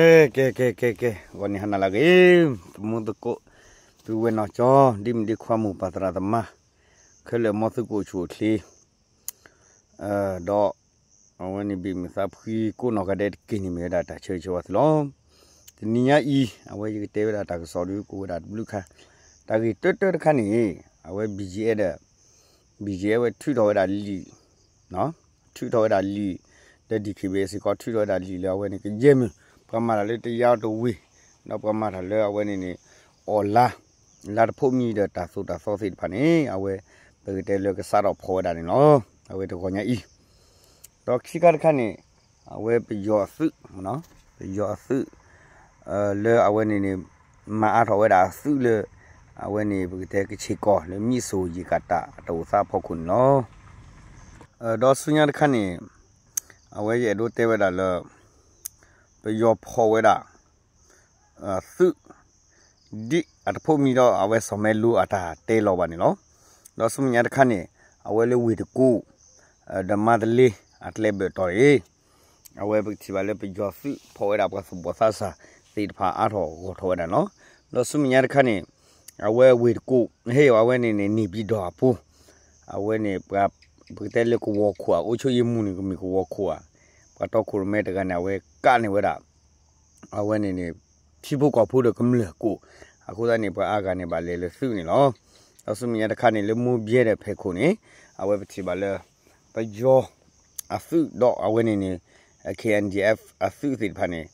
ကဲ ကဲ ကဲ ကဲ ကဲ ဂီၤန့ၣ်ဟါနၤလၢအဂ့ၤ, သမူသကိး, ပုၢ်ဝဲၢ်နီၢ်ကၠီ, ဒ်မုၣ်ဒ်ခွါ မိၢ်ပၢ်သရၣ်သမါ, ခဲလၢာ်မ်သုကအိၣ်ဆူၣ်အိၣ်ချ့, ဒီး အဝဲန့ၣ်ဘၣ်မုာ်သးဖှံကိးနီၢ်ဂၤဒဲးတက့ၢ်န့ၣ် မ့ၢ်ဝဲဒၣ်တၢ်ဆၢဂ့ၤဆၢဝါသုလီၤ. တနံၤညါအံၤ အဝဲယကတဲဝဲဒၣ်တၢ်ကစီၣ်ဒီး ကအိၣ်ဝဲဒၣ်တဘျုးခါ, တၢ်ဂ့ၢ်တၢတၢတခါန့ၣ် အဝဲ ဘီၣ်ကၠံၣ်အဲၣ်ဒီး ဘီၣ်ကၠံၣ်အဲၣ် ဝဲထုးထီၣ်ဝဲဒၣ်လံာ် ထုးထီၣ်ဝဲဒၣ်လံာ်, ဒီး ဒံၣ်ခ့ၣ်ဘံၣ် စ့ၢ်ကီးထုးထီၣ်ဝဲဒၣ်လံာ်လၢအဝဲန့ၣ် ကယဲၢ်မုၢ် ပှၤမၤတၢ်လၢတယါအီၤတဝ့ၢ်, ဒီးပှၤမၤတၢ်လၢအဝဲန့ၣ်န့ၣ် အီၣ်လါ, လါတဖိးမံဒီးတၢ်သိၣ်တၢ်သီသ့ၣ်တဖၣ်န့ၣ် အဝဲ ပကတဲလၢကစးထီၣ်ဖီၣ်ဝဲဒၣ်န့ၣ်လီၤ. အဝဲတဂီၤညါအံၤ ဒီးခံခါတခါန့ၣ် အဝဲပယီၤအသုး, ပယီၤအသုး လၢအဝဲန့ၣ်န့ၣ် မၤအါထီၣ်ဝဲဒၣ်အသုးလၢ အဝဲန့ၣ် ပကတဲကဆ့ၣ်ကီၢ်လၢ မံးစိၣ်ယံၤကၣ်တၢ်အတအိၣ်သးအဖီခိၣ်န့ၣ်လီၤ. ဒီးဆူညါတခါန့ၣ် အဝဲယအဲၣ်ဒိးတဲဝဲဒၣ်လၢ ပယီၤဖီၣ်ဝဲဒၣ် သုး ဒ်အတဖိးမံဒီးအဝဲစီၤမဲလိအတၢ်တဲလီၤဘၣ်န့ၣ်လီၤ. ဒီးဆူမဲာ်ညါတခါန့ၣ် အဝဲလၢဝ့ၢ်တကူၣ် ဒီးမါတလ့အကျဲဘၢၣ်တီၤန့ၣ် အဝဲပကထံၣ်ဘၣ်လၢပယီၤသုးဖီၣ်ဝဲဒၣ်ပှၤသူၣ်ဘီၣ်သးစၢ်သ့ၣ်တဖၣ်အါထီၣ်ဂီၢ်ထီၣ်ဝဲဒၣ်န့ၣ်လီၤ. ဒီးဆူမဲာ်ညါတခါန့ၣ် အဝဲဝ့ၢ်တကူၣ် ဟ့ၣ်အဝဲန့ၣ်န့ၣ် န့ၢ်ဘံၣ်ဒီၣ်အပူၤ အဝဲန့ၣ် ပကတဲလၢကဝီၤခိၣ်ဧါ အိၣ်ဆိယ့မူန့ၣ် ကမ့ၢ်ကဝီၤခိၣ်ဧါ, ပှၤတီခိၣ်ရိၣ်မဲတဂၤန့ၣ် အဝဲကးန့ၢ်ဝဲဒၣ် အဝဲန့ၣ်န့ၣ် ထံဖိကီၢ်ဖိဒီးကမျၢၢ်ကိၣ်, အဃိသတးန့ၣ် ပှၤအါဂၤန့ၣ်ဘၣ်လဲၤလၢသုးန့ၣ်လီၤ. ဒီးဆူမဲာ်ညါတခါန့ၣ် လၢမိၢ်ဘဲဒီးဖဲခိၣ်န့ၣ် အဝဲပထံၣ်ဘၣ်လၢ ပယီၤအသုးဒီးအဝဲန့ၣ်န့ၣ် KNDF အသုးသ့ၣ်တဖၣ်န့ၣ်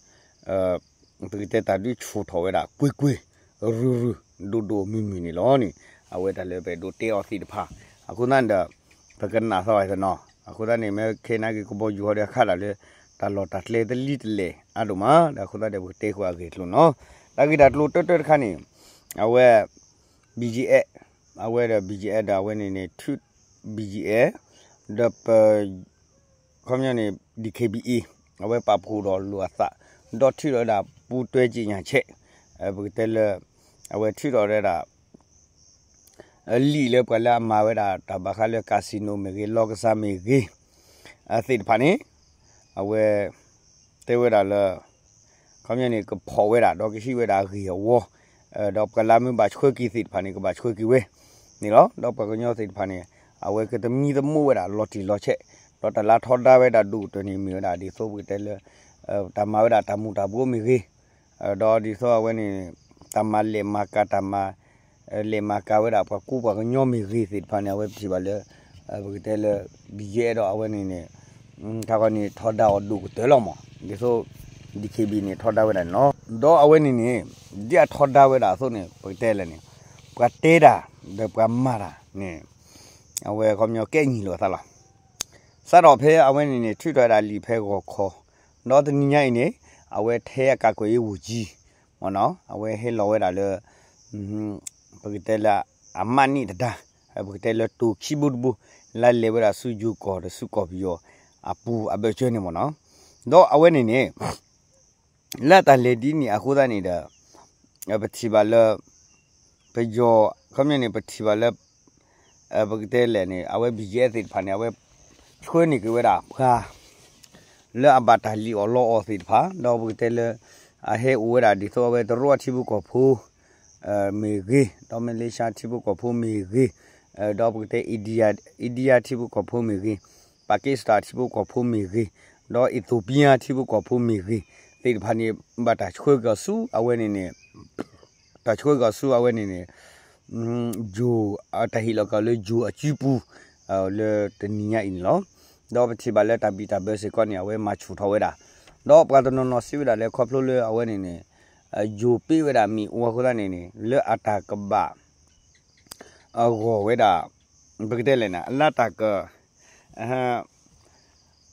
ပကတဲတၢ်ဒုးဆူၣ်ထီၣ်ဝဲဒၣ် ကွ့ၢ်ကွ့ၢ် ရုၢ်ရုၢ် ဒိၣ်ဒိၣ်မုၢ်မုၢ်န့ၣ်လီၤန့ၣ် အဝဲတၢ်လၢပအဲၣ်ဒိးတဲအီၤသ့ၣ်တဖၣ် အဃိသတးန့ၣ်ဒီး ပကနၣ်သီအသနီၤ အဃိသတးန့ၣ် မ့ၢ်ခဲနာ်က့ၤကဘီယူၤဟီဒီးအခါဒၣ်လၢ တၢ်လီၢ်တၢ်ကျဲတလံၤတလဲၣ်အါဒိၣ်မး ဒီးအဃိသတးဒီးပကတဲဃုာ်အဂ့ၢ်အကျိၤန့ၣ်လီၤ. တၢ်ဂ့ၢ်တၢ်ကျိၤတၢတၢတခါန့ၣ် အဝဲ ဘီၣ်ကၠံၣ်အဲၣ် အဝဲဒီး ဘီၣ်ကၠံၣ်အဲၣ် ဒီးအဝဲန့ၣ်န့ၣ် ထုး ဘီၣ်ကၠံၣ်အဲၣ် ဒီးပ ခီပညီန့ၣ် DKBA အဝဲပာ်ဖှိၣ်ဒီးလိာ်အသး ဒီးထုးထီၣ်ဝဲဒၣ်ပူၤတွဲက့ညၣ်ဆဲး ပကတဲလၢ အဝဲထုးထီၣ်ဝဲဒၣ် လံာ်လၢပှၤလၢအမၤဝဲဒၣ်တၢ်ဘၣ်ဃးလၢ casino မ့ၢ်ဂ့ၤ လီကစၢ်မ့ၢ်ဂ့ၤ သ့ၣ်တဖၣ်န့ၣ် အဝဲ တဲဝဲဒၣ်လၢ ခီပညီန့ၣ် ကဖီၣ်ဝဲဒၣ် ဒီးကဟံးဝဲဒၣ်အဂ့ၢ်အဝီ ဒီးပှၤလၢမ့ၢ်ဘၣ်ဆှၢက့ၤသ့ၣ်တဖၣ်န့ၣ် ကဘၣ်ဆှၢက့ၤဝဲန့ၣ်လီၤ. ဒီးပှၤကညီသ့ၣ်တဖၣ်န့ၣ် အဝဲကသမံသမိးဝဲဒၣ်လီၤတံၢ်လီၤဆဲး ဒီးတၢ်လၢထီဒါဝဲဒၣ်ဒိၣ်ကတၢၢ်န့ၣ် မ့ၢ်ဝဲဒၣ်ဒ်သိးပကတဲလၢ တၢ်မၤဝဲဒၣ်တၢ်မူၤတၢ်ဘှီးမ့ၢ်ဂ့ၤ ဒီးဒ်သိးအဝဲန့ၣ် တၢ်မၤလဲၤမၤကၤ တၢ်မၤ လဲၤမၤကၤဝဲဒၣ်ပှၤကူပှၤကညီမ့ၢ်ဂ့ၤသ့ၣ်တဖၣ်န့ၣ် အဝဲပထံၣ်ဘၣ်လၢ ပကတဲလၢ ဘီၣ်ကၠံၣ်အဲၣ် ဒီးအဝဲန့ၣ်န့ၣ် တၢ်ဂီၤန့ၣ်ထီဒါအီၤဒိၣ်ကတၢၢ်လီၤမး ဒ်သိး DKBA န့ၣ်ထီဒါဝဲဒၣ်န့ၣ်လီၤ. ဒီးအဝဲန့ၣ်န့ၣ် ဒ်အထီဒါဝဲဒၣ်အသိးန့ၣ် ပကတဲလဲၣ်န့ၣ် ပှၤတဲတၢ် ဒီးပှၤမၤတၢ်န့ၣ် အဝဲခီပညီကဲညီလိာ်အသးလီၤ. စးထီၣ်ဖဲအဝဲန့ၣ်န့ၣ် ထုးထီၣ်ဝဲဒၣ်လံာ်ဖဲဂီၤခီ ဒီးတနံၤညါအံၤန့ၣ် အဝဲထဲအကးကွဲးရေးဝန်ကြီး မ့ၢ်နီၤ အဝဲဟဲလီၤဝဲဒၣ်လၢ ပကတဲလၢအမးနံၣ်တဒါ ပကတဲလၢတိၤခံဘိတဘိ လၢလဲၤဝဲဒၣ်ဆူယိၤကီၢ်ဒီးဆူကီၢ်ပယီၤအပူၤအဘၢၣ်စၢၤန့ၣ်မ့ၢ်နီၤ. ဒီးအဝဲန့ၣ်န့ၣ် လၢတၢ်လဲၤဒ်န့ၣ်အဃိသတးန့ၣ်ဒီး ပထံၣ်ဘၣ်လၢ ပယီၤ ခီပညီန့ၣ် ပထံၣ်ဘၣ်လၢ ပကတဲလဲၣ်န့ၣ် အဝဲ ဘီၣ်ကၠံၣ်အဲၣ် သ့ၣ်တဖၣ်န့ၣ် အဝဲဆှၢန့ၢ်က့ၤဝဲဒၣ်ပှၤ လၢအဘၣ်တၢ်လံၣ်အီၣ်လီအီၣ်သ့ၣ်တဖၣ် ဒီးပကတဲလၢ အဟဲအိၣ်ဝဲဒၣ်ဒ်သိးအဝဲတရူးအထံဖိကီၢ်ဖိ မ့ၢ်ဂ့ၤ ဒီးမလ့ၡါထံဖိကီၢ်ဖိမ့ၢ်ဂ့ၤ ဒီးပကတဲ India ထံဖိကီၢ်ဖိမ့ၢ်ဂ့ၤ Pakistan ထံဖိကီၢ်ဖိမ့ၢ်ဂ့ၤ ဒီး Ethiopia ထံဖိကီၢ်ဖိမ့ၢ်ဂ့ၤ သ့ၣ်တဖၣ်န့ၣ် ဘၣ်တၢ်ဆှၢက့ၤအီၤဆူအဝဲန့ၣ်န့ၣ် တၢ်ဆှၢက့ၤအီၤဆူအဝဲန့ၣ်န့ၣ် ယိၤ တၢ်ဟ့ၣ်လီၤက့ၤအီၤလၢယိၤအစုပူၤ လၢတနံၤညါအံၤန့ၣ်လီၤ. ဒီးပထံၣ်ဘၣ်လၢတၢ်ဘံၣ်တၢ်ဘၢစ့ၢ်ကီးန့ၣ် အဝဲမၤဆူၣ်ထီၣ်ဝဲဒၣ် ဒီးပှၤတနီၤနီၤစံးဝဲဒၣ်လၢခီဖျိလၢအဝဲန့ၣ်န့ၣ် ယိၤပ့ၢ်ဝဲဒၣ်မ့ၣ်အူအဃိသတးန့ၣ်န့ၣ် လၢအတၢ်ကဘၣ် အဂီၢ်ဝဲဒၣ် ပကတဲလဲၣ်န့ၣ် အလၢတၢ်က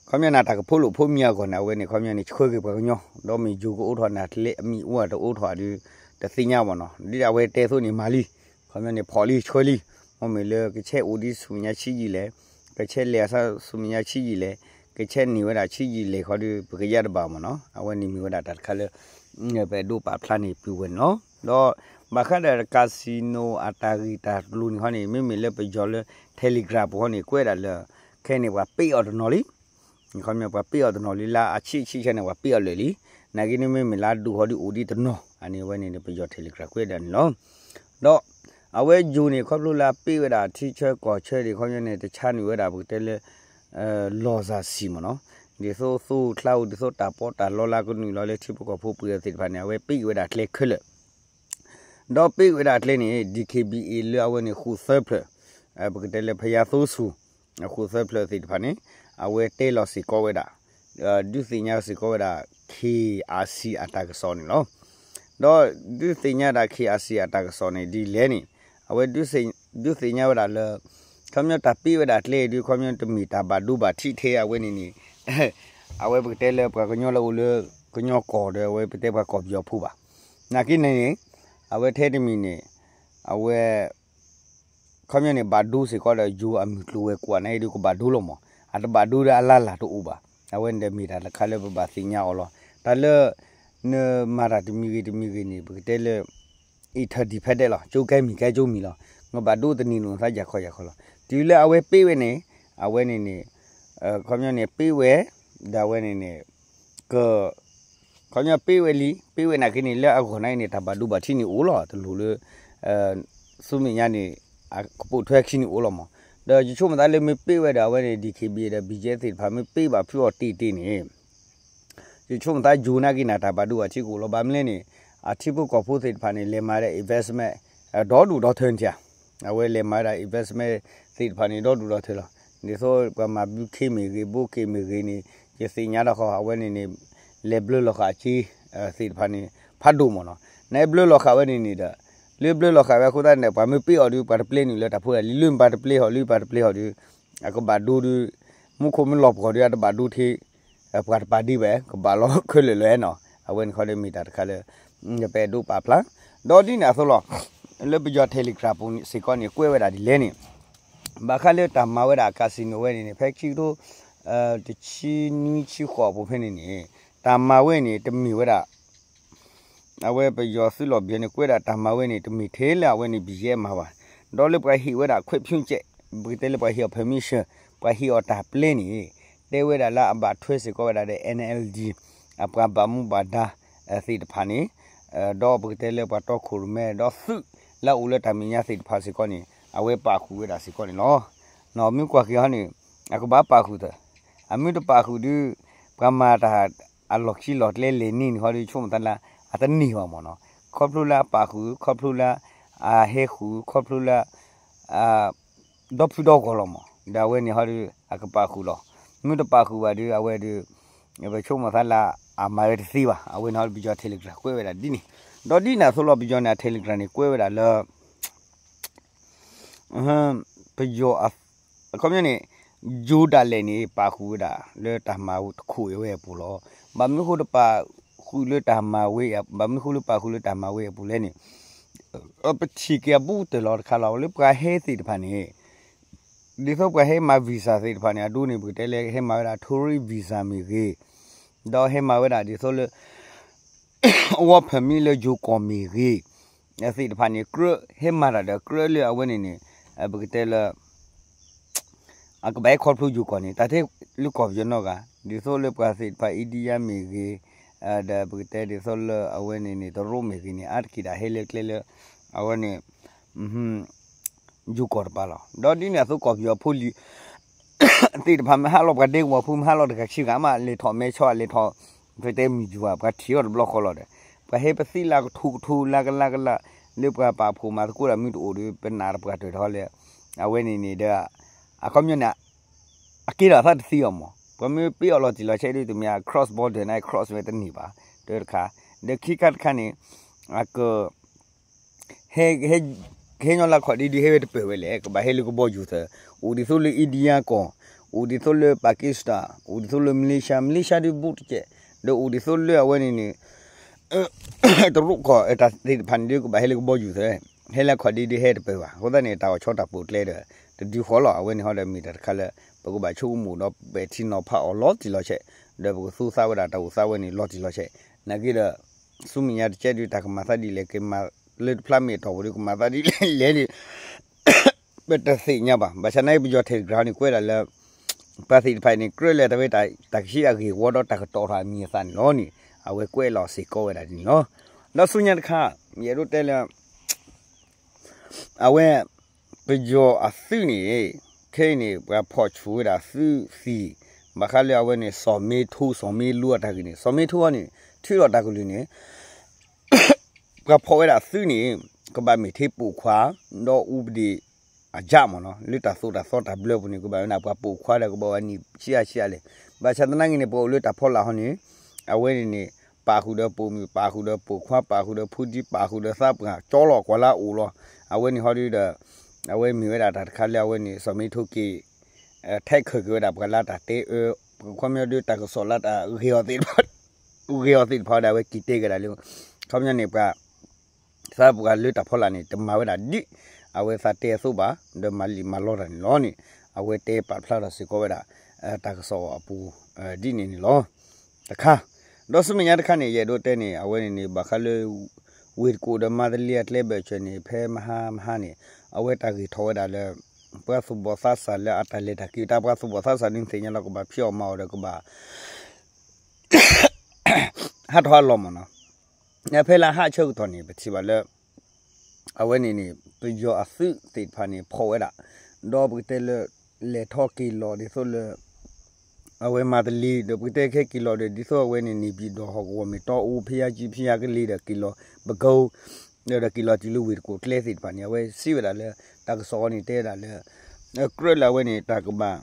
ခီပညီန့ၣ် တၢ်ကဖိလိာ်ဖိမံၤအဂီၢ်န့ၣ် အဝဲန့ၣ် ခီပညီန့ၣ် ဆှၢက့ၤပှၤကညီ ဒီးမ့ၢ်ယိၤကအိးထီၣ်နၤတလဲ မ့ၣ်အူအတအိးထီၣ်ဒီး တသ့ၣ်ညါဘၣ်နီၤ ဒ်အဝဲတဲအသိးန့ၣ် မၤလံ ခီပညီန့ၣ် ဖီၣ်လံ ဆှၢလံ မ့မ့ၢ်လၢကဆဲးအိၣ်ဒ်ဆူမဲာ်ညါဆံးယံာ်လဲၣ် ကဆဲးလဲၤအဆူမဲာ်ညါဆံးယံာ်လဲၣ် ကဆဲးန့ၢ်ဝဲဒၣ်ဆံးယံာ်လဲၣ်ခီဒီး ပကယါတဘၣ်မ့ၢ်နီၤ အဝဲန့ၣ်မ့ၢ်ဝဲဒၣ်တၢ်တခါလၢ ပအဲၣ်ဒိးပာ်ဖျါန့ၣ်ပုၢ်ဝဲၢ်န့ၣ်လီၤ. ဒီးဘၣ်ဃးဒီး casino အတၢ်ဂ့ၢ်တၢ်ကျိၤန့ၣ်ခီန့ၣ် မ့မ့ၢ်လၢပယီၤလၢ Telegram ပူၤခီန့ၣ် ကွဲးဒၣ်လၢ ခဲအံၤန့ၣ် ပှၤပ့းအီၤတနီၤလံ ခီပညီ ပှၤပ့းအီၤတနီၤလံ လၢအဆံးဆံးဆံးန့ၣ် ပှၤပ့းအီၤလၢာ်လံ. နာ်က့န့ၣ်မ့မ့ၢ်လၢအဒိၣ်ဟီဒုးအိၣ်ဒံးတနီၤ အန့ၣ်အဝဲန့ၣ်န့ၣ် ပယီၤ Telegram ကွဲးဒၣ်န့ၣ်လီၤ. ဒီးအဝဲယိၤန့ၣ် ခီဖျိလၢအပ့ၢ်ဝဲဒၣ်ထံဆၢကီၢ်ဆၢဒ်ခီပညီန့ၣ် တဆါနုာ်ဝဲဒၣ်ပကတဲလၢ လီၢ်စၢ်ဆံၣ်မ့ၢ်နီၤ, ဒ်သိးသူၣ်ချါအူ ဒ်သိးတၢ်ပီးတၢ်လီလၢကနုာ်လီၤလၢထံဖိကီၢ်ဖိပှ့ၤအီၤသ့ၣ်တဖၣ်န့ၣ် အဝဲပ့ၢ်ဝဲဒၣ်ကျဲခဲလၢာ် ဒီးပ့ၢ်ဝဲဒၣ်ကျဲန့ၣ် DKBA လၢအဝဲန့ၣ်ဃုာ်သၢဖျၢၣ်, ပကတဲလၢ ဖယါသိဆူၣ် အဃုာ်သၢဖျၢၣ်သ့ၣ်တဖၣ်န့ၣ် အဝဲတဲလီၤစ့ၢ်ကီးဝဲဒၣ်, ဒုးသ့ၣ်ညါစ့ၢ်ကီးဝဲဒၣ် KRC အတၢ်ကစီၣ်န့ၣ်လီၤ. ဒီးဒုးသ့ၣ်ညါဒၣ် KRC အတၢ်ကစီၣ်န့ၣ် ဒ်လဲၣ်န့ၣ် အဝဲ ဒုးသ့ၣ်ညါဝဲဒၣ်လၢ ခီပညီတၢ်ပ့ၢ်ဝဲဒၣ်ကျဲဒုး ခီပညီတမ့ၢ်တၢ်ဘၣ်ဒိဘၣ်ထံးထဲအဝဲန့ၣ်န့ၣ် အဝဲပကတဲလၢပှၤကညီလၢအိၣ်လၢ ကညီကီၢ်ဒီး အဝဲပတဲပှၤကီၢ်ပယီၤဖိဘၣ်. နာ်က့န့ၣ်န့ၣ် အဝဲထဲတမံၤန့ၣ် အဝဲ ခီပညီန့ၣ် ဘၣ်ဒိစ့ၢ်ကီးဒီး ယိၤအမုၢ်ကျိၤဝဲၤကွာ်န့ၣ်ဒုး ကဘၣ်ဒိလီၤမး, အတဘၣ်ဒိဒီးအလၢ်လၢ်တအိၣ်ဘၣ်. အဝဲန့ၣ်ဒီးမ့ၢ်တၢ်တခါလၢပဘၣ်သ့ၣ်ညါအီၤလီၤ. တၢ်လၢ နမၤတၢ်တမံၤဂ့ၤတမံၤဂ့ၤန့ၣ် ပကတဲလၢ interdependent လီၤ, ကၠိကဲမံၤကဲကၠိမံၤလီၤ. နဘၣ်ဒိတနံၤန့ၣ် နသးယၤခီယၤခီလီၤ. တုၤလၢအဝဲပ့ၢ်ဝဲန့ၣ် အဝဲန့ၣ်န့ၣ် ခီပညီန့ၣ် ပ့ၢ်ဝဲ ဒီးအဝဲန့ၣ်န့ၣ် က ခီပညီပ့ၢ်ဝဲလံ, ပ့ၢ်ဝဲနာ်က့န့ၣ် လၢအဂီၢ်နာ်က့န့ၣ် တၢ်ဘၣ်ဒိဘၣ်ထံးန့ၣ်အိၣ်လီၤ. တလိၣ်လၢ ဆူမဲာ်ညါန့ၣ် ကပိာ်ထွဲခံန့ၣ်အိၣ်လီၤမး. ဒီးယဆိကမိၣ်သးလၢမ့ၢ်ပ့ၢ်ဝဲဒီး အဝဲန့ၣ် DKBA ဒီး BGF သ့ၣ်တဖၣ် မ့ၢ်ပ့ၢ်ဘၣ်ဖုးအီၤတ့ၢ်တ့ၢ်န့ၣ် ယဆိကမိၣ်သးယိၤနာ်က့န့ၣ် တၢ်ဘၣ်ဒိဘၣ်ထံးကအိၣ်လီၤ. ဘၣ်မနုၤလဲၣ်န့ၣ် အထံဖိကီၢ်ဖိသ့ၣ်တဖၣ်န့ၣ် လဲၤမၤဒီး investment ဒီဒူၣ်ဒီထၢန့ၣ်ဧါ. အဝဲလဲၤမၤဝဲဒၣ် investment သ့ၣ်တဖၣ်န့ၣ် ဒီဒူၣ်ဒီထၢလီၤ. ဒ်သိးပှၤမၤဘုခ့မ့ၢ်ဂ့ၤ ဘိက့မ့ၢ်ဂ့ၤန့ၣ် ယသ့ၣ်ညါဒီးဃီ အဝဲန့ၣ်န့ၣ် လဲၤဘျၢလီၤဃာ်အက့ သ့ၣ်တဖၣ်န့ၣ် ဖးဒိၣ်မးနီၤ. နဘျၢလီၤဃာ်ဝဲန့ၣ်န့ၣ်ဒီး လၢဘျၢလီၤဃာ်ဝဲအဃိသတးန့ၣ် ပှၤမ့ၢ်ပ့ၢ်အီၤဒုး ပှၤတပျဲနုာ်လၢတၢ်ဖိတၢ်လံၤ လၢပှၤတပျဲဟီၣ်လံ ပှၤတပျဲဟီၣ်ဒုး အကဘၣ်ဒိဒုး မူခိၣ်မ့ၢ်လီၤပှီၢ်ဒုး အတဘၣ်ဒိထဲ ပှၤတပာ်ဒ့ဘၣ် ကဘၣ်လီၤခဲလၢာ်လီၤနီၤ. အဝဲန့ၣ်ဃီဒီးမ့ၢ်တၢ်တခါလၢ ပအဲၣ်ဒိးပာ်ဖျါ ဒီးဒ်န့ၣ်အသိးလီၤ. လၢပယီၤ Telegram ပူၤစ့ၢ်ကီးန့ၣ် ကွဲးဝဲဒၣ်ဒ်လဲၣ်န့ၣ် ဘၣ်ဃးလၢတၢ်မၤဝဲဒၣ် casino ဝဲန့ၣ်န့ၣ် ဖဲခံကထိ တဆံနွံဆံဃိးအပူၤဖဲန့ၣ်န့ၣ် တၢ်မၤဝဲန့ၣ် တမ့ၢ်ဝဲဒၣ် အဝဲပယီၤသုးလီၢ်ဘံန့ၣ် ကွဲးဒၣ်တၢ်မၤဝဲန့ၣ် တမ့ၢ်ထဲလၢအဝဲန့ၣ် ဘံယဲမၤဘၣ်. ဒီးလၢပှၤဟ့ၣ်ဝဲဒၣ်ခွဲးဖၠူၣ်ကဲး ပကတဲလၢပှၤဟ့ၣ်အီၤ permission ပှၤဟ့ၣ်အီၤတၢ်ပျဲန့ၣ် တဲဝဲဒၣ်လၢအဘၣ်ထွဲစ့ၢ်ကီးဝဲဒၣ်ဒီး NLD အပှၤဘၣ်မူဘၣ်ဒါသ့ၣ်တဖၣ်န့ၣ် ဒီးပကတဲလၢပှၤတီခိၣ်ရိၣ်မဲ ဒီးသုးလၢအအိၣ်လၢတၢ်မဲာ်ညါသ့ၣ်တဖၣ်စ့ၢ်ကီးန့ၣ် အဝဲပာ်ဃုာ်ဝဲဒၣ်စ့ၢ်ကီးန့ၣ်လီၤ. မ့ၢ်ကွၢ်က့ၤဟီန့ၣ် အကဘၣ်ပာ်ဃုာ်သၢ အမ့ၢ်တပာ်ဃုာ်ဒုး ပှၤမၤတၢ်အလီၢ်ခံလီၢ်ကျဲလဲၤန့ၢ်န့ၣ်ဟီဒုး ဆိကမိၣ်သးလၢ အတန့ၢ်ဘၣ်မ့ၢ်နီၤ. ခီဖျိလၢအပာ်ဃုာ် ခီဖျိလၢ အဟဲဃုာ် ခီဖျိလၢ ဒီဖုဒီဂီၢ်လီၤမး ဒီးအဝဲန့ၣ်ဟီဒုး အကပာ်ဃုာ်လီၤ. မ့ၢ်တပာ်ဃုာ်ဘၣ်ဒုး အဝဲဒုး ပဆိကမိၣ်သးလၢ အမၤဝဲတသ့ဘၣ်. အဝဲန့ၣ်ဟီဒုး ပယီၤ Telegram ကွဲးဝဲဒၣ်ဒ်န့ၣ် ဒီးဒ်န့ၣ်အသိးလီၤ ပယီၤန့ၣ် Telegram န့ၣ် ကွဲးဝဲဒၣ်လၢ ပယီၤ အခီပညီန့ၣ် ယိၤဒၣ်လဲာ်န့ၣ် ပာ်ဃုာ်ဝဲဒၣ်လၢတၢ်မၤတခိၣ်အဝဲအပူၤလီၤ. ဘၣ်မနုၤဃိတပာ်ဃုာ်လၢတၢ်မၤဝဲ ဘၣ်မနုၤဃိလၢပာ်ဃုာ်လၢတၢ်မၤဝဲအပူၤလဲၣ်န့ၣ် ပထံၣ်က့ၤအဘူးတၢၢ်လီၤတခါလီၤ လၢပှၤဟဲသ့ၣ်တဖၣ်န့ၣ် ဒ်သိးပှၤဟဲမၤ visa သ့ၣ်တဖၣ်န့ၣ် အဒိန့ၣ် ပကတဲလၢဟဲမၤဝဲဒၣ် tourist visa မ့ၢ်ဂ့ၤ, ဒီးဟဲမၤဝဲဒၣ်ဒ်သိးလၢ work permit လၢယိၤကီၢ်မ့ၢ်ဂ့ၤ, သ့ၣ်တဖၣ်န့ၣ် ကြၢးဟဲမၤတၢ်ဒီးကြၢးလၢအဝဲန့ၣ်န့ၣ် ပကတဲလၢ အကဘၣ်ဟဲခီဖျိယိၤကီၢ်န့ၣ် တၢ်ထဲလၢကီၢ်ပယီၤနီတဂၤ ဒ်သိးလၢပှၤသ့ၣ်တဖၣ် India မ့ၢ်ဂ့ၤ, ဒီးပကတဲဒ်သိးလၢအဝဲန့ၣ်န့ၣ် တရူးမ့ၢ်ဂ့ၤန့ၣ် အါတက့ၢ်ဒၣ်ဟဲလၢကျဲလၢ အဝဲန့ၣ် ယိၤကီၢ်တပၤလီၤ. ဒီးဒ်န့ၣ်အသိးကီၢ်ပယီၤဖိလံၤ သ့ၣ်တဖၣ်မ့ၢ်ဟးလီၤပှၤဒဲကဝီၤဖိ မ့ၢ်ဟးလီၤတဂၤခံဂၤမး လဲၤထီၣ်မဲဆီ လဲၤထီၣ် ပတဲမုၢ်ယူၤဘၣ် ပှၤထံၣ်အီၤတဘျီဃီလီၤဒီး ပှၤဟဲပသံလၢကထူကထူလၢကလၢကလၢ လၢပှၤပာ်ဖှိၣ်မၤသကိးတၢ်မ့ၢ်တအိၣ်ဒီး ပနာ်တပှၢ်တၢၢ်တခီလၢ အဝဲန့ၣ်န့ၣ်ဒီး အခီပညီန့ၣ် အကဲထီၣ်အသးတသ့အီၤမး ပှၤမ့ၢ်ပ့ၢ်အီၤလီၤတံၢ်လီၤဆဲးဒ်တမ့ၢ် cross border န့ၣ် cross ဝဲတန့ၢ်ဘၣ် တၢတခါ ဒီးခံခါတခါန့ၣ် အက ဟဲ ဟဲညီလၢခီၣ်ဒ်ဒုးဟဲဝဲတပၢၢ်ဝဲလဲၣ် ကဘၣ်ဟဲလၢကဘီယူၤသၢ အိၣ်ဒ်သိးလၢ India ကီၢ် အိၣ်ဒ်သိးလၢ Pakistan အိၣ်ဒ်သိးလၢ Malaysia Malaysia ဒုးဘူးတကဲး ဒီးအိၣ်ဒ်သိးလၢအဝဲန့ၣ်န့ၣ် တရူးကီၢ် တၢ်သ့ၣ်တဖၣ်န့ၣ်ဒုးကဘၣ်ဟဲလၢကဘီယူၤသၢ ဟဲလၢခီၣ်ဒ်ဒုးဟဲတပၢၢ်ဘၣ် အဃိသတးန့ၣ် တၢ်အီၣ်ဆီတၢ်ပိာ်ကျဲဒီး တဒုဃီလီၤ အဝဲန့ၣ်ဟီဒီးမ့ၢ်တၢ်တခါလၢ ပကဘၣ်ဆိကမိၣ်ဒီးပဲာ်ထံနီၤဖးအီၤလီၤတံၢ်လီၤဆဲး ဒီးပကသူသးဝဲဒၣ်တၢ်အိၣ်သးဝဲန့ၣ်လီၤတံၢ်လီၤဆဲး နာ်က့ဒီး ဆူမဲာ်ညါတကဲးဒုးတၢ်ကမၤသးဒ်လဲၣ် ကမၤလၢတဖျါမ့ၢ်အတီၢ်ပူၤဒီး ကမၤသးဒ်လဲၣ်လဲၣ်န့ၣ် ပတသ့ၣ်ညါဘၣ် ဘၣ်ဆၣ်နာ်က့ပယီၤ Telegram န့ၣ် ကွဲးဒၣ်လၢ ပှၤသ့ၣ်တဖၣ်န့ၣ် ကြၢးလၢတၢ်ဝဲတၢ်ကဟံးအဂ့ၢ်ဝီဒီးတၢ်ကတီၤထီၣ်အမံၤအသးန့ၣ်လီၤန့ၣ် အဝဲကွဲးလီၤစ့ၢ်ကီးဝဲဒၣ်ဒ်န့ၣ်လီၤ. ဒီးဆူညါတခါ ယအဲၣ်ဒိးတဲလၢ အဝဲ ပယီၤအသုးန့ၣ် ခဲအံၤန့ၣ် ပှၤဖီၣ်ဆူၣ်ဝဲဒၣ်သုးသံၣ် ဘၣ်ဃးလၢအဝဲန့ၣ် စီၤမ့ထိ စီၤမ့လူအတၢ်ဂ့ၢ်န့ၣ် စီၤမ့ထိန့ၣ် ထုးထီၣ်တၢ်ကလုၢ်န့ၣ် ပှၤဖီၣ်ဝဲဒၣ်သုးန့ၣ် ကဘၣ်မ့ၢ်ထဲပိာ်ခွါ ဒီးအူပဒံၣ်အယၣ်မ့ၢ်နီၤ လၢတၢ်သိၣ်တၢ်သီတၢ်ဘျၢပူၤန့ၣ် ကဘၣ်ဝဲဒၣ်ပှၤပိာ်ခွါဒီးကဘၣ်ဝဲနံၣ်ဆံးအါဆံးအါလဲၣ်. ဘၣ်ဆၣ်သနာ်က့န့ၣ် ပှၤအိၣ်လၢတၢ်ဖီလာ်ဟီန့ၣ် အဝဲန့ၣ်န့ၣ် ပာ်ဃုာ်ဒီးပိာ်မုၣ် ပာ်ဃုာ်ဒီးပိာ်ခွါ ပာ်ဃုာ်ဒီးဖိဒံ ပာ်ဃုာ်ဒီးသးပှၢ် ကၠီလီၤကွၢ်လၢအအိၣ်လီၤ. အဝဲန့ၣ်ဟီဒုဒီး အဝဲမ့ၢ်ဝဲဒၣ်တၢ်တခါလၢအဝဲန့ၣ် စီၤမ့ထိက့ၤ ထဲးခၢၣ်က့ၤဝဲဒၣ်ပှၤလၢတၢ်တဲအၢ ခီပညီဒုတၢ်ကစီၣ်လၢတၢ်ဂ့ၤအီၤသ့ၣ်တဖၣ် ဂ့ၤအီၤသ့ၣ်တဖၣ်ဒီး အဝဲက့ၤတဲက့ၤဒၣ်လၢ ခီပညီန့ၣ်ပှၤ သးပှၢ်လၢတၢ်ဖီလာ်န့ၣ် တမၤဝဲဒၣ်ဒ် အဝဲသးတဲအသိးဘၣ် ဒီးမၤလံာ်မၤလီတၢ်န့ၣ်လီၤန့ၣ် အဝဲတဲပာ်ဖျါထီၣ်စ့ၢ်ကီးဝဲဒၣ် တၢ်ကစီၣ်အပူၤ ဒ်န့ၣ်န့ၣ်လီၤ. တခါ ဒီးဆူမဲာ်ညါတခါန့ၣ် ယအဲၣ်ဒိးတဲန့ၣ် အဝဲန့ၣ်န့ၣ် ဘၣ်ဃးလၢ ဝ့ၢ်တကူၣ်ဒီးမါတလ့အကျဲဘၢၣ်စၢၤန့ၣ် ဖဲမဟါမဟါန့ၣ် အဝဲတၢ်ဂ့ၢ်ထီၣ်ဝဲဒၣ်လၢ ပှၤသူၣ်ဘီၣ်သးစၢ်လၢအတၢ်လဲၤတၢ်က့ၤ တၢ်ပှၤသူၣ်ဘီၣ်သးစၢ်ဒုးသ့ၣ်ညါလီၤ ကဘၣ်ဖံးအီၣ်မၤအီၣ်ဒီးကဘၣ် ဟးထီၣ်ဟးလီၤမ့ၢ်နီၤ. ဖဲလၢဟးဆၢကတီၢ်န့ၣ် ပထံၣ်ဘၣ်လၢ အဝဲန့ၣ်န့ၣ် ပယီၤအသုးသ့ၣ်တဖၣ်န့ၣ် ဖီၣ်ဝဲဒၣ် ဒီးပကတဲလၢ လဲၤထီၣ်က့ၤလီၤဒ်သိးလၢ အဝဲမၤတလံၤဒီး ပကတဲခဲက့ၤလီၤဒီး ဒ်သိးအဝဲန့ၣ် နေပြည်တော် ဟီၣ်ကဝီၤမ့ၢ်တီအိၣ် ဖယါကံ ဖယါကလ့ဒီး က့ၤလီၤပကဝူ ဒီးက့ၤလီၤတုၤလၢဝ့ၢ်တကူၣ်ကျဲသ့ၣ်တဖၣ်န့ၣ် အဝဲစံးဝဲဒၣ်လၢ တၢ်ကစီၣ်အီၤန့ၣ် တဲဝဲဒၣ်လၢ ကြၢးလၢအဝဲန့ၣ်တၢ်ကဘၣ်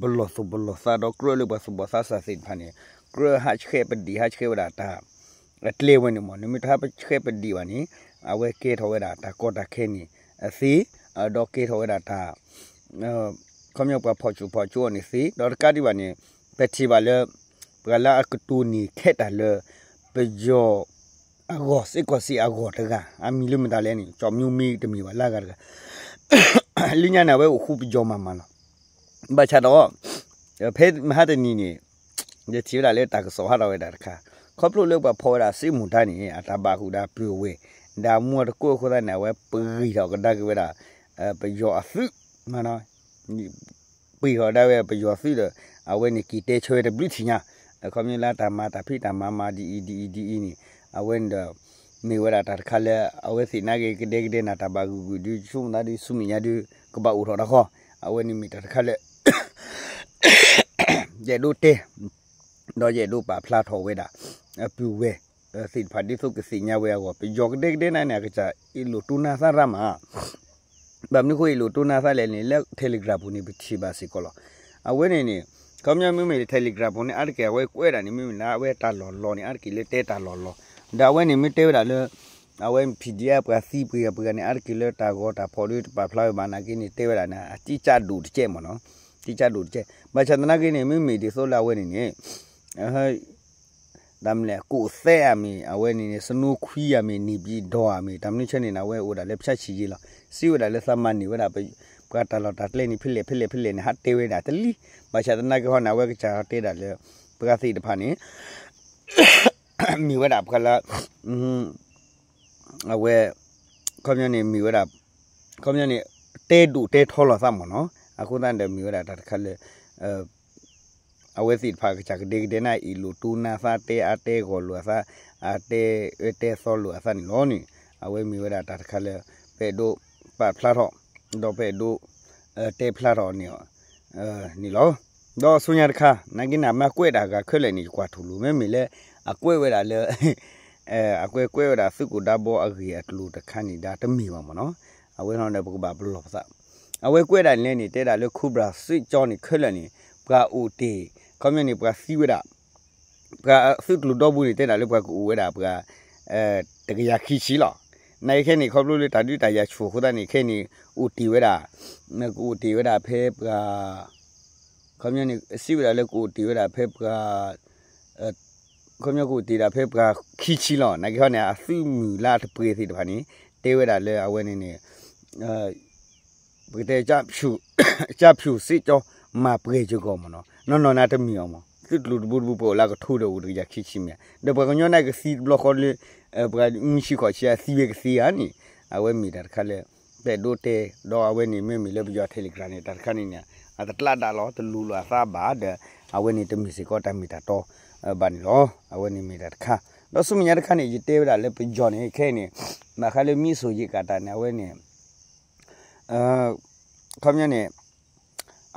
ပလီၢ်သူၣ်ပလီၢ်သးဒီးကြၢးလၢပှၤသူၣ်ဘီၣ်သးစၢ်သ့ၣ်တဖၣ်န့ၣ် ကြၢးဟးဆှဲးပဒံး ဟးဆှဲးဝဲဒၣ်တၢ် အကျဲဝဲန့ၣ်မ့ၢ် နမ့ၢ်တဟးဆှဲးပဒံးဘၣ်န့ၣ် အဝဲကဲထီၣ်ဝဲဒၣ်တၢ်ကီတၢ်ခဲန့ၣ် အသ့ ဒီးကဲထီၣ်ဝဲဒၣ်တၢ် ခီပညီပှၤဖီၣ်ဆူၣ်ဖီၣ်ကၠိအီၤန့ၣ်သ့ ဒီးတကးဒံးဘၣ်န့ၣ် ပထံၣ်ဘၣ်လၢ ပှၤလၢအကတိၤန့ၢ်ခဲတၢ်လၢ ပယီၤ အဂီၢ် စ့ၢ်ကီးစ့ၢ်အဂီၢ်တဂၤ အမံၤလၢမတၤလဲၣ်န့ၣ် ကၠီမၠိမ့ၢ်တမ့ၢ်ဘၣ်လၢအဂၤတဂၤ လၢညါန့ၣ် အဝဲအိၣ်ဃူပယီၤမးမးလီၤ. ဘၣ်ဆၣ်ဒီး ဖဲမဟါတနံၤန့ၣ် ယထံၣ်ဝဲဒၣ်လၢတၢ်ကစီၣ်ဟးထီၣ်ဝဲဒၣ်တခါ ခီဖျိလၢပှၤဖီၣ်ဝဲဒၣ်စ့မူၢ်ဒါန့ၣ် အတၢ်ဘၣ်ဃုာ်ဒီးပုၢ်ဝဲၢ် ဒီးမူအတကိးအဃိသတးန့ၣ် အဝဲပဂံၢ်ထီၣ်ကဒါက့ၤဝဲဒၣ် ပယီၤအသုး ပှ့ၤထီၣ်ဒၣ်ဝဲပယီၤသုးဒီး အဝဲန့ၣ်က့ၤတဲဆၢဝဲတဘျုးထံၣ်ညါ ခီပညီလၢတၢ်မၤတၢ်ဖံးတၢ်မၤမၤဒ်အံၤဒ်အံၤဒ်အံၤန့ၣ် အဝဲန့ၣ်ဒီး မ့ၢ်ဝဲဒၣ်တၢ်တခါလၢ အဝဲသ့ၣ်နာ်က့ၤကဒဲကဒဲနၤတၢ်ဘၣ်ဂုာ်ဂုာ်ဒုး ဆိကမိၣ်သးဒုးဆူမဲာ်ညါဒုး ကဘၣ်အိၣ်ထီၣ်တခီ အဝဲန့ၣ်မ့ၢ်တၢ်တခါလၢ ယအဲၣ်ဒိးတဲ ဒီးယအဲၣ်ဒိးပာ်ဖျါထီၣ်ဝဲဒၣ် ပုၢ်ဝဲၢ် သ့ၣ်တဖၣ်ဒ်သိးကသ့ၣ်ညါဝဲအဂီၢ် ပယီၤကဒဲကဒဲနၤန့ၣ် အကစၢ်အ့ၣ်လိာ်တိၢ်နါသးရၣ်မး ဘၣ်မနုၤဃိအ့ၣ်လိာ်တိၢ်နါသးလဲၣ်န့ၣ် လၢ Telegram ပူၤန့ၣ် ပထံၣ်ဘၣ်စ့ၢ်ကီးလီၤ. အဝဲန့ၣ်န့ၣ် ခီပညီမ့မ့ၢ် Telegram ပူၤန့ၣ် အါတက့ၢ်အဝဲကွဲးဒၣ်န့ၣ် မ့မ့ၢ်လၢအဝဲတၢ်လီၢ်လီၤန့ၣ် အါတက့ၢ်လၢတဲတၢ်လီၢ်လီၤ ဒီးအဝဲန့ၣ်မ့ၢ်တဲဝဲဒၣ်လၢ အဝဲ PDF ပှၤသံပှဲၤပှဲၤန့ၣ် အါတက့ၢ်လၢတၢ်ဂီၤတၢ်ဖီၣ်ဒီးတပာ်ဖျါဝဲဘၣ်နာ်က့န့ၣ် တဲဝဲဒၣ်န့ၣ် အတံကၢ်ဒိၣ်တကဲမ့ၢ်နီၤ တံကၢ်ဒိၣ်တကဲ ဘၣ်ဆၣ်သနာ်က့န့ၣ် မ့မ့ၢ်ဒ်သိးလၢအဝဲန့ၣ်န့ၣ် တၢ်မလဲၣ် ကိးသဲအမ့ၢ် အဝဲန့ၣ်န့ၣ် စနိခွံအမ့ၢ် နေပြည်တော်အမ့ၢ် တၢ်မနုၤဆဲန့ၣ်န့ၣ် အဝဲအိၣ်ဒၣ်လၢဖၠၣ်ဆံးယ့လီၤ. စံးဝဲဒၣ်လၢသးမၤန့ၢ်ဝဲဒၣ် ပှၤတၢ်လီၢ်တၢ်ကျဲန့ၣ် ဖဲလဲၣ်ဖဲလဲၣ်ဖဲလဲၣ်န့ၣ် ဟးတဲဝဲဒၣ်တလံ. ဘၣ်ဆၣ်သနာ်က့ဟီန့ၣ် အဝဲကစၢ်တဲဒၣ်လၢ ပှၤသ့ၣ်တဖၣ်န့ၣ် မ့ၢ်ဝဲဒၣ်ပှၤလၢ အဝဲ ခီပညီန့ၣ်မ့ၢ်ဝဲဒၣ် ခီပညီန့ၣ် တဲဒိၣ်တဲထီလီၤသးမ့ၢ်နီၤ. အဃိသတးဒီးမ့ၢ်ဝဲဒၣ်တၢ်တခါလၢ အဝဲသ့ၣ်တဖၣ်ကစၢ်ကဒဲကဒဲနၤ အ့ၣ်လိာ်တိၢ်နါသး တဲအါတဲဂီၢ်လိာ်အသး အတဲအၢတဲသီလိာ်အသးန့ၣ်လီၤန့ၣ် အဝဲမ့ၢ်ဝဲဒၣ်တၢ်တခါလၢ ပအဲၣ်ဒိးပာ်ဖျါထီၣ် ဒီးပအဲၣ်ဒိး တဲဖျါထီၣ်န့ၣ် န့ၣ်လီၤ. ဒီးဆူညါတခါ နာ်က့န့ၣ် အမ့ၢ်ကွဲးဒၣ်အဂၤခဲလၢာ်န့ၣ် ယကွၢ်ထူၣ်လိာ် မ့မ့ၢ်လၢ အကွဲးဝဲဒၣ်လၢ အကွဲးကွဲးဝဲဒၣ်သုးခိၣ်ဒါဘီအဂ့ၢ်အကျိၤတခါန့ၣ် ဒါတမ့ၢ်ဘၣ်မ့ၢ်နီၤ. အဝဲန့ၣ်ဒီးပကဘၣ်ပလီၢ်ပသး အဝဲကွဲးဒၣ်န့ၣ်လဲၣ်န့ၣ် တဲဒၣ်လၢ Cobra စစ်ကြောင်းန့ၣ် ခဲလၢာ်န့ၣ် ပှၤအိၣ်တ့ၢ် ခီပညီန့ၣ် ပှၤသံဝဲဒၣ် ပှၤသုးကျိၤဒီဘိန့ၣ် တဲဒၣ်လၢပှၤကအိၣ်ဝဲဒၣ်ပှၤ တကယၤခံဆံလီၤ. နာ်က့ခဲန့ၣ် ခီဖျိလၢတၢ်ဒုးတၢ်ယၤဆူၣ်အဃိသတးန့ၣ် ခဲန့ၣ် အိၣ်တ့ၢ်ဝဲဒၣ် ကအိၣ်တ့ၢ်ဝဲဒၣ်ဖဲပှၤ ခီပညီန့ၣ် စံးဝဲဒၣ်လၢကအိၣ်တ့ၢ်ဝဲဒၣ်ဖဲပှၤ ခီပညီကအိၣ်တ့ၢ်ဒၣ်ဖဲပှၤခံဆံလီၤ. နာ်က့ဟီန့ၣ် အသုးမုၢ်လၢအတပှဲၤသ့ၣ်တဖၣ်န့ၣ် တဲဝဲဒၣ်လၢအဝဲန့ၣ်န့ၣ် ပကတဲ ကျားဖြူစစ်ကြောင်း မၤပှဲၤစ့ၢ်ကီးမ့ၢ်နီၤ. နီၢ်နီၢ်န့ၣ်တမ့ၢ်အီၤမ့ၢ် သုးကျိၤတဘိတဘိပှၤအိၣ်လၢကထိဒီးအိၣ်တကယၤခံဆံမ့ၢ်ဧါ. ဒီးပှၤကညီန့ၣ်ကသံတဘျီဃီလၢ ပှၤမုၢ်ဆံဃိးဆံအသံဝဲကသ့ဧါန့ၣ် အဝဲမ့ၢ်တၢ်တခါလၢ ပအဲၣ်ဒိးတဲ ဒီးအဝဲန့ၣ်မ့မ့ၢ်လၢပယီၤ Telegram န့ၣ် တၢ်တခါန့ၣ်န့ၣ် အတကျးဒၣ်လီၤ တလူၤလိာ်အသးဘၣ်ဒီး အဝဲန့ၣ်တမ့ၢ်စ့ၢ်ကီးတၢ်မ့ၢ်တၢ်တီ ဘၣ်န့ၣ်လီၤ. အဝဲန့ၣ်မ့ၢ်တၢ်တခါ, ဒီးဆူမဲာ်ညါတခါန့ၣ် ယတဲဝဲဒၣ်လၢပယီၤန့ၣ် ခဲအံၤန့ၣ် ဘၣ်ဃးလၢမံၣ်စိၤယံာ်ကးတၢ်န့ၣ် အဝဲန့ၣ် ခီပညီန့ၣ်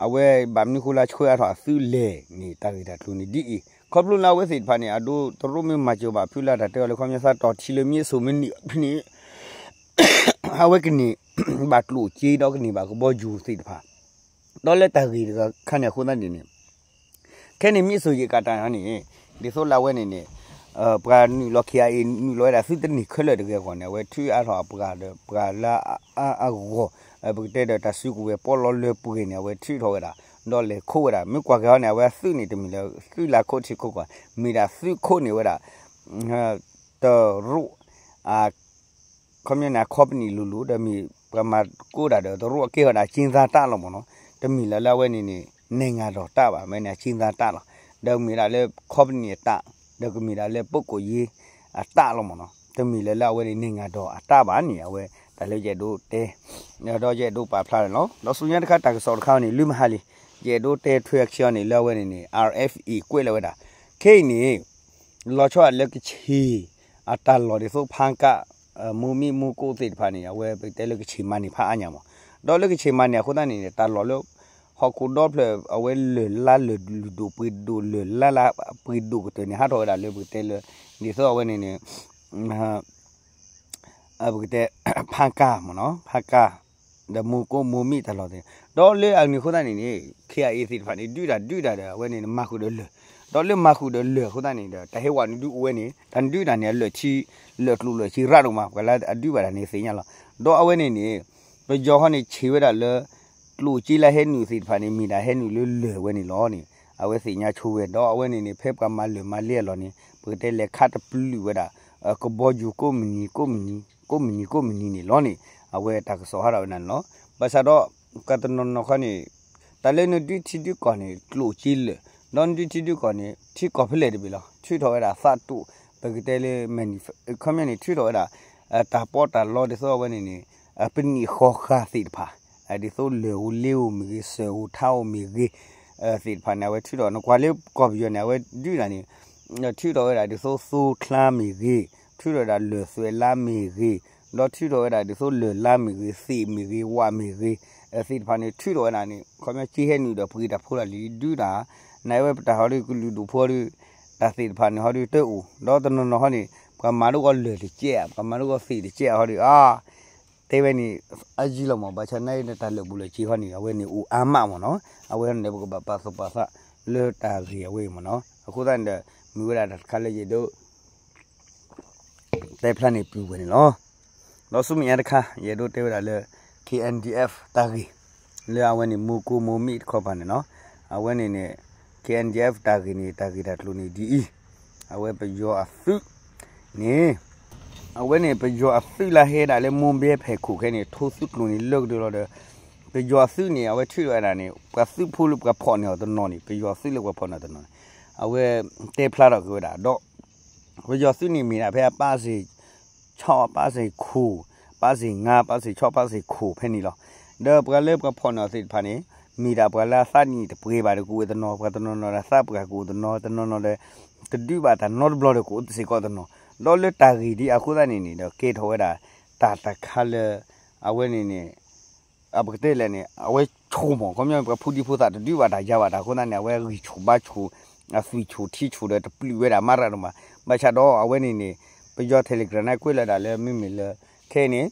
အဝဲဘၣ်မနုၤဃိလၢဆှၢအါထီၣ်အသုးလဲၣ်န့ၣ် တၢ်ဂ့ၢ်တၢ်ကျိၤန့ၣ်ဒ်အံၤ, ခီဖျိလၢအဝဲသ့ၣ်တဖၣ်န့ၣ် အဒိတရူးမ့ၢ်မၤစၢၤဘၣ်ဖုလၢတၢ်တဲအီၤလၢ ခီပညီသးတီၢ်ထံလၢမံၣ်စိၤမ့ၢ်နုာ်ဖဲန့ၣ် အဝဲကန့ၢ်ဘၣ်ကျိၣ်စ့ဒီးကန့ၢ်ဘၣ်ကဘီယူၤသ့ၣ်တဖၣ်, ဒီးလၢတၢ်ဂ့ၢ်တခါန့ၣ်အဃိသတးန့ၣ်န့ၣ် ခဲန့ၣ်မံၣ်စိၤယံာ်ကးတၢ်န့ၣ် ဒ်သိးလၢအဝဲန့ၣ်န့ၣ် ပှၤနုာ်လီၤ ခ့အံၤ နုာ်လီၤဝဲဒၣ်သုတန့ၢ်ခဲလၢာ်တဂ့ၤအဂီၢ်န့ၣ် အဝဲထုးအါထီၣ်အပှၤဒီးပှၤလၢအဂီၢ် ပကတဲဒီးတၢ်စုကဝဲၤပီးလီလၢပှဲၤန့ၣ် အဝဲထုးထီၣ်ဝဲဒၣ် ဒီးလဲၤခိးဝဲဒၣ် မ့ၢ်ကွၢ်က့ၤဟီန့ၣ် အဝဲအသုးန့ၣ် တမ့ၢ်လၢသုးလၢခိးထံခိးကီၢ် မ့ၢ်ဒၣ်သုးခိးန့ၢ်ဝဲဒၣ် တရူး ခီပညီန့ၣ် အ company လိၤလိၤ ဒီးမ့ၢ်ပှၤမၤကိးဒၣ်ဒီးတရူးအကဲထီၣ်ဒၣ်အကျဉ်းသားတပ်လီၤမ့ၢ်နီၤ, တမ့ၢ်လၢလၢအဝဲန့ၣ်န့ၣ် နိုင်ငံတော်တပ်ဘၣ် မ့ၢ်န့ၣ်အကျဉ်းသားတပ်လီၤ, ဒီးမ့ၢ်ဒၣ်လၢ company အတပ် ဒီးကမ့ၢ်ဒၣ်လၢ ပုဂ္ဂိုလ်ရေး အတပ်လီၤမ့ၢ်နီၤ, တမ့ၢ်လၢလၢအဝဲန့ၣ် နိုင်ငံတော်အတပ်ဘၣ်န့ၣ် အဝဲတၢ်လၢယအဲၣ်ဒိးတဲ ဒီးယအဲၣ်ဒိးပာ်ဖျါန့ၣ်လီၤ. ဒီးဆူညါတခါတၢ်ကစီၣ်တခါအံၤန့ၣ် လၢမဟါလံ, ယအဲၣ်ဒိးတဲထွဲအခံအီၤန့ၣ် လၢအဝဲန့ၣ်န့ၣ် R F A ကွဲးလီၤဝဲဒၣ် ခဲအံၤန့ၣ် လီၤဆီဒၣ်လၢကခ့ၣ် အတၢ်လီၢ်ဒ်သိး ဖါကၣ် မိၢ်မံၣ် မိၢ်ကိးသ့ၣ်တဖၣ်န့ၣ် အဝဲပကတဲလၢကခ့ၣ်မၤန့ၢ်ဖးအါညါမး, ဒီးလၢကခ့ၣ်မၤန့ၢ်အဃိသတးန့ၣ် တၢ်လီၢ်လၢ ဟီၣ်ခိၣ်ဒီဖျၢၣ် အဝဲလၢၢ်လါလၢၢ်လုၢ်ဒိၣ်ပှ့ၤဒိၣ် လၢၢ်လါလၢပှ့ၤဒိၣ်ကတၢၢ်န့ၣ် ဟးထီၣ်ဝဲဒၣ်လၢပကတဲလၢ ဒ်သိးအဝဲန့ၣ်န့ၣ် ပကတဲ ဖါကၣ်မ့ၢ်နီၤ ဖါကၣ် ဒီးမိၢ်ကိးမိၢ်မံၣ်တၢ်လီၢ်သ့ၣ်, ဒီးလၢအန့ၣ်အဃိသတးန့ၣ်န့ၣ် ခ့ၣ်အံၤသ့ၣ်တဖၣ်န့ၣ် ဒုးတၢ်ဒုးတၢ်ဒီး အဝဲန့ၣ်မၤဃုာ်ဒီးလၢၢ်, ဒီးလၢမၤဃုာ်ဒီးလၢၢ်အဃိသတးန့ၣ်ဒီး တၢ်ဟဲဝဲနုာ်ဒုးအိၣ်ဝဲန့ၣ် တၢ်နဒုးတၢ်န့ၣ် အလၢၢ်ထံ လၢၢ်ကျိၣ်လၢၢ်ထံရၣ်ဒိၣ်မး ပှၤလၢအဒုးဘၣ်တၢ်န့ၣ်သ့ၣ်ညါလီၤ. ဒီးအဝဲန့ၣ်န့ၣ် ပယီၤဃီန့ၣ်ဆံးဝဲဒၣ်လၢ ကျိၣ်စ့လၢဟဲနုာ်သ့ၣ်တဖၣ်န့ၣ် မ့ၢ်ဒၣ်ဟဲနုာ်လၢလၢၢ်ဝဲန့ၣ်လီၤန့ၣ် အဝဲသ့ၣ်ညါဆိဝဲ ဒီးအဝဲန့ၣ်န့ၣ် ဖဲပှၤမၤလၢၢ်မၤလ့အလီၢ်န့ၣ် ပကတဲလဲၤခးတပျုာ်ဝဲဒၣ် ကဘီယူၤကိးမုၢ်နံၤ ကိးမုၢ်နံၤ ကိးမုၢ်နံၤကိးမုၢ်နံၤန့ၣ်လီၤန့ၣ် အဝဲတၢ်ကစီၣ်ဟးထီၣ်ဝဲဒၣ်န့ၣ်လီၤ. ဘၣ်ဆၣ်ဒီး ပှၤတနီၤနီၤခီန့ၣ် တၢ်လၢနဒုးထံဒုးကီၢ်န့ၣ် ကျိၣ်စ့လၢာ်, ဒီးနဒုးထံဒုးကီၢ်န့ၣ် ထံကီၢ်ဖဲလဲၣ်တဘ့ၣ်လီၤ ထုးထီၣ်ဝဲဒၣ်သးတူာ် ပကတဲလၢ ခီပညီန့ၣ် ထုးထီၣ်ဝဲဒၣ် တၢ်ပီးတၢ်လီဒ်သိးအဝဲန့ၣ်န့ၣ် ပနံာ်ဃီဃာ်သ့ၣ်တဖၣ် ဒ်သိးလၢၢ်ဧိၤလ့ဧိၤမ့ၢ်ဂ့ၤ စၢၤဧိၤထါဧိၤမ့ၢ်ဂ့ၤ သ့ၣ်တဖၣ်န့ၣ် အဝဲထုးထီၣ် နကွၢ်လၢကီၢ်ပယီၤန့ၣ် အဝဲဒုးတၢ်န့ၣ် ထုးထီၣ်ဝဲဒၣ်ဒ်သိးသိချါမ့ၢ်ဂ့ၤ, ထုးထီၣ်ဝဲဒၣ်လၢၢ်သွဲးလါမ့ၢ်ဂ့ၤ, ဒီးထုးထီၣ်ဝဲဒၣ်ဒ်သိးလၢၢ်လါမ့ၢ်ဂ့ၤ သ့ၣ်မ့ၢ်ဂ့ၤ ဝၣ်မ့ၢ်ဂ့ၤ သ့ၣ်တဖၣ်န့ၣ် ထုးထီၣ်ဝဲဒၣ်န့ၣ် ခီပညီက့ဟဲနုာ်ဒီးပှ့ၤတၢ်ဖိတၢ်လံၤဒုးတၢ်, နဝဲပတၢ်ဟီဒုးကလုာ်ဒူၣ်ဖိဒုး တၢ်သ့ၣ်တဖၣ်န့ၣ်ဟီဒုးတအိၣ်, ဒီးတနီၤနီၤဟီန့ၣ် ပှၤမၤဒိၣ်ကီးလၢၢ်တကဲးဧါ ပှၤမၤဒိၣ်ကီးသ့ၣ်တကဲးဟီဒုး အါ တဲဝဲန့ၣ် အယံၤလီၤမး ဘၣ်ဆၣ်နာ်အံၤန့ၣ် တၢ်လၢာ်ဘူၣ်လၢာ်စ့ၤဟီန့ၣ် အဝဲန့ၣ်အိၣ်အါမးမ့ၢ်နီၤ, အဝဲန့ၣ်ပကဘၣ်ပာ်သူၣ်ပာ်သးလၢတၢ်ဂ့ၢ်အဝဲအံၤမ့ၢ်နီၤ, အဃိသတးန့ၣ်ဒီး မ့ၢ်ဝဲဒၣ်တၢ်တခါလၢယအဲၣ်ဒိး တဲဖျါန့ၣ်ပုၢ်ဝဲၢ်န့ၣ်လီၤ. ဒီးဆူမဲာ်ညါတခါ ယအဲၣ်ဒိးတဲဝဲဒၣ်လၢ K N D F တၢ်ဂ့ၢ် လၢအဝဲန့ၣ် မိၢ်ကိးမိၢ်မံၣ်တခီပၤန့ၣ်နီၤ, အဝဲန့ၣ်န့ၣ် K N D F တၢ်ဂ့ၢ်န့ၣ် တၢ်ဂ့ၢ်တၢ်ကျိၤန့ၣ်ဒ်အံၤ, အဝဲပယီၤအသုးန့ၣ် အဝဲန့ၣ် ပယီၤအသုးလၢဟဲဒၣ်လၢမိၢ်ဘဲဖဲးခိၣ်ခဲန့ၣ် ထိသုးကျိၤန့ၣ်လၢကဒၢလီၤဒီး ပယီၤအသုးန့ၣ် အဝဲထုးထီၣ်ဝဲဒၣ်န့ၣ် ပှၤသုးဖိလၢပှၤဖီၣ်န့ၢ်အီၤတနီၤန့ၣ် ပယီၤသုးလၢပှၤဖီၣ်န့ၢ်အီၤတနီၤန့ၣ် အဝဲတဲဖျါထီၣ်က့ၤဝဲဒၣ်ဒီး ပယီၤသုးန့ၣ်မ့ၢ်ဒၣ်ဖဲအပၢ်စ့ၣ်ဆီၣ် အပၢ်စ့ၣ်ခိၣ် ပၢ်စ့ၣ်ငါ ပၢ်စ့ၣ်ဆီၣ် ပၢ်စ့ၣ်ခိၣ်ဖဲန့ၣ်လီၤ. ဒီးပှၤလၢပှၤဖီၣ်န့ၢ်အီၤသ့ၣ်တဖၣ်န့ၣ် မ့ၢ်ဒၣ်ပှၤလၢအသးနံၣ်တပှဲၤဘၣ်ဒီးကအိၣ်တနီၤ, ပှၤတနီၤနီၤဒီးသးပှၢ်ကအိၣ်တနီၤ, တနီၤနီၤဒီး တဒုးဘၣ်တၢ်နီတဘျီဒီးကအိၣ်စ့ၢ်ကီးတနီၤ, ဒီးလၢတၢ်ဂ့ၢ်ဒ်အဃိသတးန့ၣ်န့ၣ်ဒီး ကဲထီၣ်ဝဲဒၣ် တၢ်တခါလၢ အဝဲန့ၣ်န့ၣ် အပကတဲလဲၣ်န့ၣ် အဝဲဆိၣ်မး ခီပညီပှၤဖိဒံဖိသၣ်တဒုးဘၣ်တၢ်ယါဘၣ်တၢ်အဃိသတးန့ၣ် အဝဲဂံၢ်ဆူၣ်ဘါဆူၣ် အသွံၣ်ဆူၣ်ထံဆူၣ်ဒီးတပျုာ်ဝဲဒၣ်မးရၣ်ဒိၣ်မး, ဘၣ်ဆၣ်ဒီးအဝဲန့ၣ်န့ၣ် ပယီၤ Telegram န့ၣ်ကွဲးလီၤဒၣ်လၢမ့မ့ၢ်လၢ ခဲအံၤန့ၣ်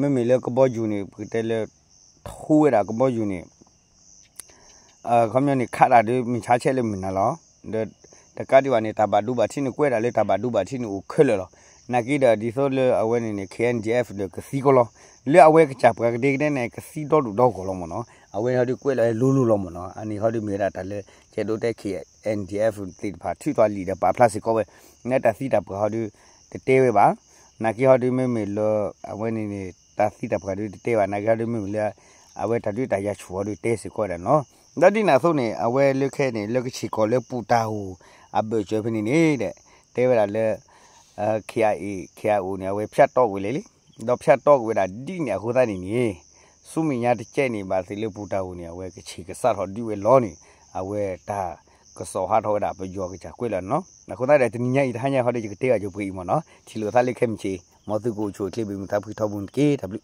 မ့မ့ၢ်လၢကဘီယူၤန့ၣ် ပကတဲလၢ ထိဝဲဒၣ်ကဘီယူၤန့ၣ် ခီပညီန့ၣ် ခးတၢ်ဒီးမုၢ်ဆါဆဲးလၢမုၢ်နၤလီၤ. ဒီးတကးဒံးဘၣ်န့ၣ် တၢ်ဘၣ်ဒိဘၣ်ထံးန့ၣ် ကွဲးဒၣ်လၢတၢ်ဘၣ်ဒိဘၣ်ထံးန့ၣ်အိၣ်ခဲလၢာ်လီၤ. နာ်က့ဒီးဒ်သိးလၢအဝဲန့ၣ်န့ၣ် K N D F ဒီးကသံကီးလီၤ. လၢအဝဲကစၢ်ပှၤကဒဲကဒဲန့ၣ် ကသံဒီဒူၣ်ဒီဂီၢ်လီၤမ့ၢ်နီၤ. အဝဲန့ၣ်ဟီဒုးကွဲးလီၤဟဲလိၤလိၤလီၤမ့ၢ်နီၤ. အန့ၣ်ဟီဒုးမ့ၢ်ဝဲဒၣ်တၢ်လၢ ကဲဒိးတဲ K N D F သ့ၣ်တဖၣ် ထုးထီၣ်လံာ်ဒီးပာ်ဖျါစ့ၢ်ကီးဝဲ လၢတၢ်သံတၢ်ပှၢ်ဟီဒုး တတဲဝဲဘၣ်. နာ်က့ဟီဒုးမ့မ့ၢ်လၢ အဝဲန့ၣ်န့ၣ် တၢ်သံတၢ်ပှၢ်ဒုးတတဲဘၣ်. နာ်က့ဟီဒုးမ့မ့ၢ်လၢ အဝဲတၢ်ဒုးတၢ်ယၤဆူၣ်ဟီဒုးတဲစ့ၢ်ကီးဝဲဒၣ်နီၤ. ဒီးဒ်န့ၣ်အသိးန့ၣ် အဝဲလၢခဲအံၤန့ၣ် လၢကဆ့ၣ်ကီးလၢပူၤတၢ်ဧိၤ အဘၢၣ်စၢၤဖဲန့ၣ်န့ၣ်ဒီး တဲဝဲဒၣ်လၢ K I A K I O န့ၣ် အဝဲဖၠၣ်တီကွံာ်လံလံ. ဒီးဖၠၣ်တီကွံာ်ဝဲဒၣ်ဒ်န့ၣ်အဃိသတးန့ၣ်န့ၣ် ဆူမဲာ်ညါတကဲးန့ၣ် ဘၣ်သ့ၣ်လၢပူၤတၢ်ဧိၤန့ၣ် အဝဲကဆ့ၣ်ကစးထီၣ်ဒုးဝဲလီၤန့ၣ် အဝဲတၢ် ကစီၣ်ဟးထီၣ်ဝဲဒၣ်ပယီၤကစၢ်ကွဲးလၢာ်နီၤ. အဃိသတးဒီး တနံၤညါအံၤ တဟါညါဟီဒီး ယကတဲဂၤယပှဲၤအံၤမ့ၢ်နီၤ. ထံၣ်လိာ်သးလၢခဲမုၢ်ဆ့ၣ် မ်သုကအိၣ်ဆူၣ်အိၣ်ချ့ ဘၣ်မုာ်သးဖှံထီဘိန့ၣ်တက့ၢ်. တၢ်ဘျုး.